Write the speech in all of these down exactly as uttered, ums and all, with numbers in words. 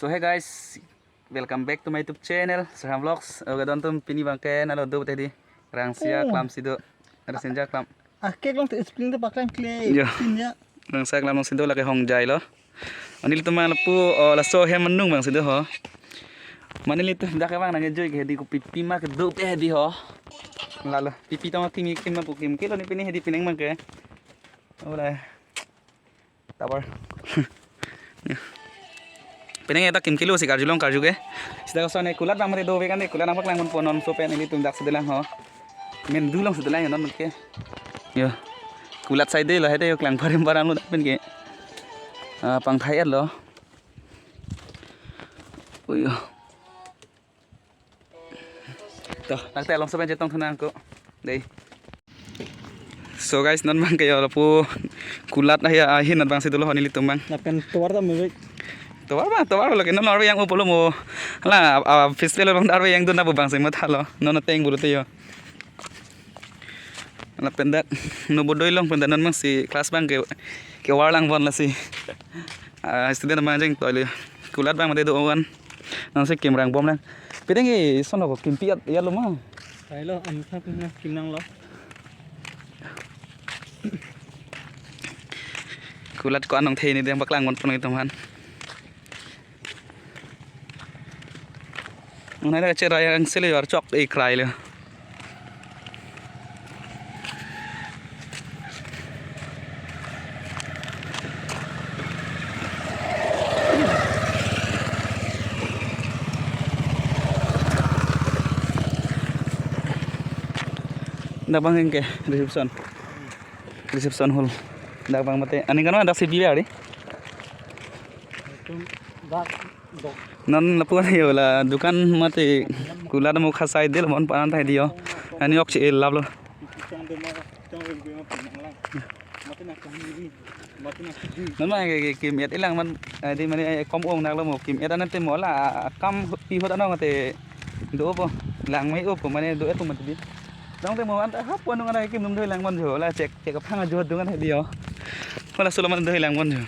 So hey guys, welcome back to my YouTube channel, Serham Vlogs. Okay, don atum, pini abangke nanglelo do te di Rangsia Oh. Klam si do. Rangsia Klam. Ah, cake long te spring te paklang kle. Yo. Tin ya. Rangsia Klam si do, lake Hongjai lo. Nelitum abang lapu, oh, laso hem anung abang si do ho. Mane nelitum dak abang nangkejui ke di kopi pima kedo te di ho. Lalo, pipi tong akim akim ma pukim kilo ni pini hedi penang abangke. Ola. Tower. Ya. Penang eta kim kilo si karjulong karju ke. Sita kason e kulat abang mate do be kan de, kulat abang paklang pon non, so pen nelitum dak si dolang ho. Main do along si dolang non ke. Yo. Kulat side lo hede yo, klang parim param lo dak pen ke. Ah, pangthai lo. Oh yo. To, dak te along so pen chetong thu nang ko. Dei. So guys, non abangke yo lapu kulat ahi ahin abang si dolo ho nelitum abang. Lapen tovar ta mevek. Tovar abang, tovar lake non arve yang upolo mo. Hala, ah, festival abang arve yang dun apu abang si mathalo. Non ateng bulu te yo. Lapen dak Nobodoi along pen dak non abang si class abangke kevar lang pon lasi. Ah, student abang jeng toile. Kulat abang mate do-an. Nang si kim rang bom lang. Pideng ke son lo ko kimpi at ya lo ma. Tailo, amsa pina kim nanglo. Kulat ko anong the ni deng paklang pon pon itum han. Nang le cherai ang sele yar chok e krai le. Dak abang ke reception. Reception hall. Dak abang mate. Ani kan dak si bibi ari. Tum dak dok. Non lapu ani yo la dukan mate kulat mo khasai del mon paran thai di yo. Ani ok si el lab lo. Chang de ma, chang de ma pinang lang. Mate na kami ri. Mate na kidi. Non ma ke, ke, kim et ilang man, eh, di mane, eh, kom ong nak lo mo, kim et anat te mo la, ah, kam pi hot anong te do po, lang mai o po, mane do et po mate di. Dong te mo an, ha po anong ana kim num do lang man jo, la chek, chek aphang jo do ngan di yo. Wala solo man do lang man jo.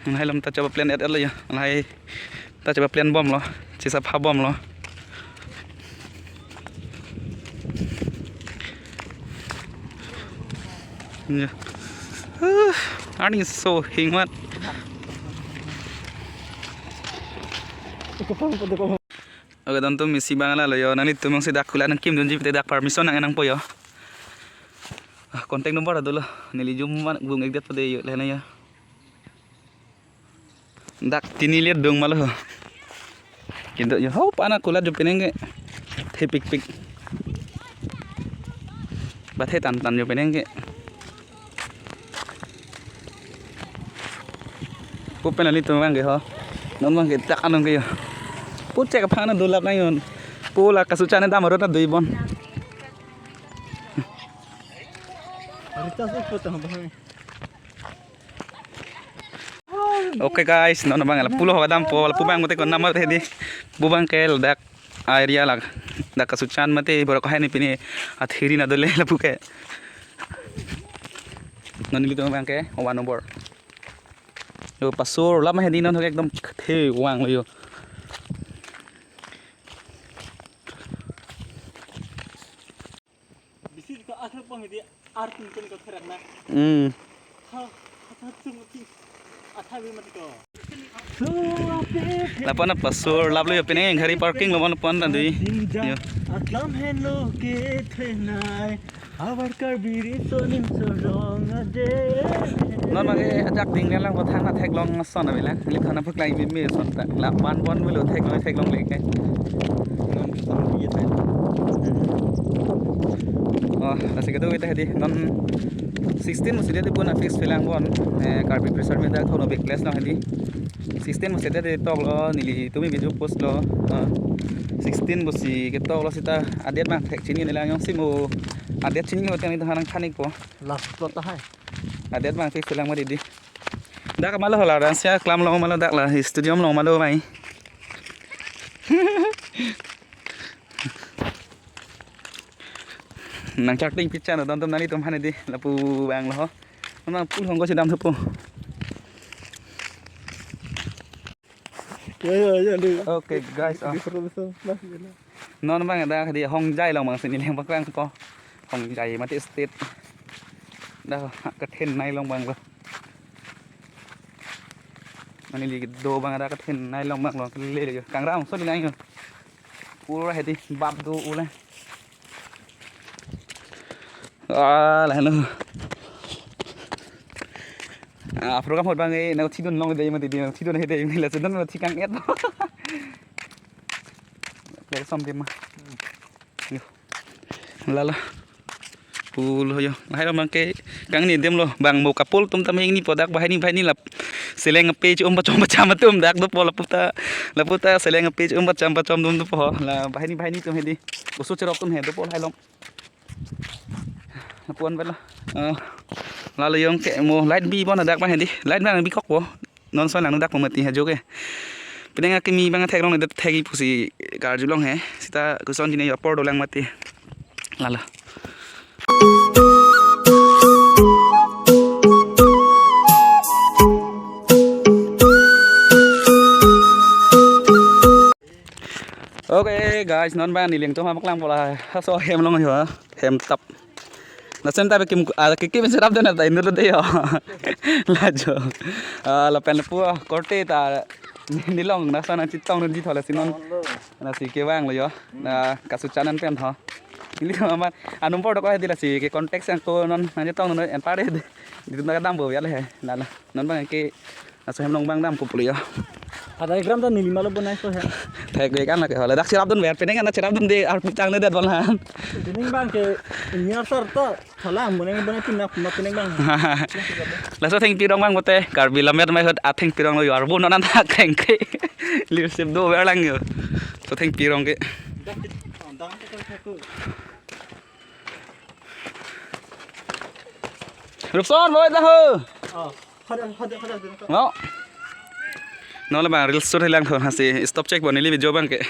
Lahai lam ta choba plan et et lo yo. Lahai ta choba plan bom lo. Chesapha bom lo. Ya. Uh, ani so hingmat. Okay, don atum, isi abang lalo yo. Nanglitum abang si dak kulat nangkim dunji pute dak permission nang nangpo yo. Ah, contact number dolo. Neli jum man gung ek det pade yo, lena yo. Dak tini liat dong malo ho. Kinto yo ho pana kulat jo penang ke. Thepikpik. Bathe tantan jo penang ke. Pu pen nelitum abang ke ho. Non abang ke dak anong ke yo. Pu chek aphang na dulap nang yon. Pu la kasuchan dam arot na dui bon. Recharge ikut tambah. Okay guys, non abang lapu lo ho dampo, lapu abang mate ko namar te di. Pu abang ke ladak area la, dak kasuchan mate borok hai ni pini athiri na dole lapu ke. Non nelitum abang ke one number. Yo pasur lama hedi non ekdom the wang lo yo. Bisi ka akhir pang di artin pen ka therak na. Hmm. Ha, ha, ha, sung ti. Atha bi mat ko. Lapu an pasur lap lo yo, penang gari parking lo man lapu an tandui. Yo. Atlam hen lo ke thenai. Abar Karbi ri sonim sorong ade. Non abang ke ajak ding lang ko thang na theklong son abilang. Lik khana phaklai mi mi son ta. Lapu an bon milo theklong theklong leke. Non bisa piye ta. Oh, lasi kedo kita hedi. Non sixteen musi dia pun fix felang bon. Eh, Karbi Pressure Meet dak thono big place long hedi. Sixteen musi dia tok lo, nelitum video post lo. Ah, sixteen musi ketok lo sita adet abang thek chini nelang yong simu. Adet chini lo tang ni tahan khanik po. Last plot ta hai. Adet abang fix felang ma di di. Dak malo hala Rangsia Klam long malo dak la stadium long malo mai. Nang charting picture no don atum, nanglitum han di lapu abang lo ho. Nang pul hong ko si dam thupo. Ya, ya, ya, lu. Okay, guys, ah. Di perlu betul, Mas, ya, lu. Non abang dak di Hongjai along abang si neli nangpaklangpo. Hongjai mate state. Dak kethenei along abang lo. Mane neli kedo abang dak kethenei along abang lo. Lele yo. Kangrongso neli lang yo. Pura hedi bap do ule. Ah, lahenlo. Ah, program ahut abang e, nangthidun longle dei mati di, nangthidun he dei, la chedun mati kang-et. Play som dei ma. Yo. Lalo. Pulo yo. Lahai abang ke kangni adim lo, bang mo couple atum tame ingnipo dak banghini banghini lap. Seleng ape chom pachom pacham atum dak dopo laputa. Laputa seleng ape chom pachom pacham atum dopo. La banghini banghini atum hedi. Oso cherok atum he dopo lahai along. Lapu-an bela. Eh, lalo yo ke mo light bi bon dak abang hedi. Light abang bikokpo. Non soi lang dak pemati ajo ke. Penang akimi abang theklongle det thekji pusi karjulong he. Seta koson dine yo apor dolang mati. Lalo. Okay, guys, non abang neli nangtum maklangpo la. Laso hem along yo, hem tap. Lason ta kim, ah, ke kim serap den ta inut lo dei yo. Lajo. Ah, lapen lapu korte ta neli long lason nangchetongdunji tho lasi non. Lasi kevanglo yo. Na kasu chanan pen tho. Neli kama anum por dok hedi lasi ke contact sang ko non nangchetongdun en pare. Di tun ta dampo ya le he. Na na. Non abang ke laso hem along abang dampo pulo yo. Ada gram ta neli malo bonai so he. Thekvek an lake hala. Dak cherapdun ver, penang an cherapdunde arpu changledet bolan. Penang abang ke niar sar ta thalang bonai bonai pinna ma penang abang. Laso Thengpi Rong abang pote, Karbi Lammet Amei ahut athengpi rong lo yo, arpu non an thak thengke. Leadership dover lang yo. So Thengpi Rong ke. Rupson, boy, dah ho. Oh, hada, hada, hada, hada. No. No le abang, reels shoot lang tho, lasi stop check bo neli video abang ke.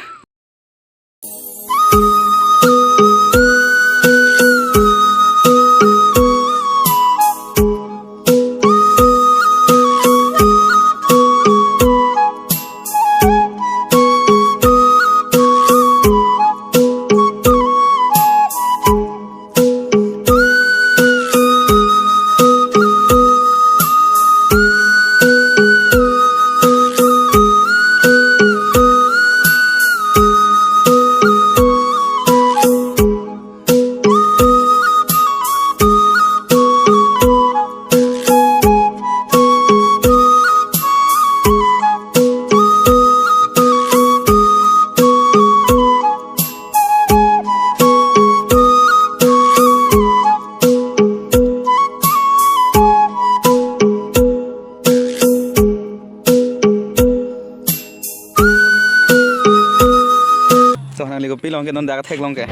So, nangli kopilong ke, non dak theklong ke?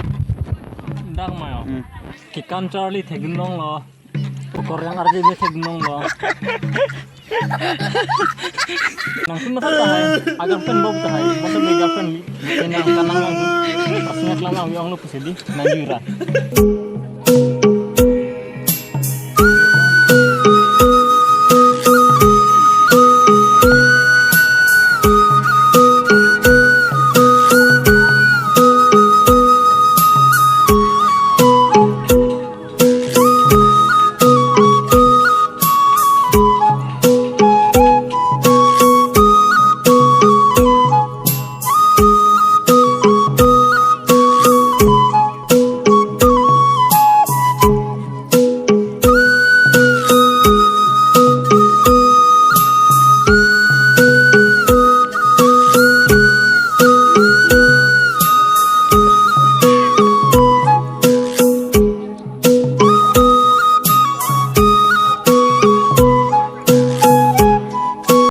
Dak ma yo. Hmm. Kekam charli thekdunlonglo. Koryang arje je thekdunlonglo. Nangtum masa tahai, agar pen bok tahai, masa be girlfriend, kenang kanang lang. Rasanya kelang lang, wi ong lo pusedi, nang jura.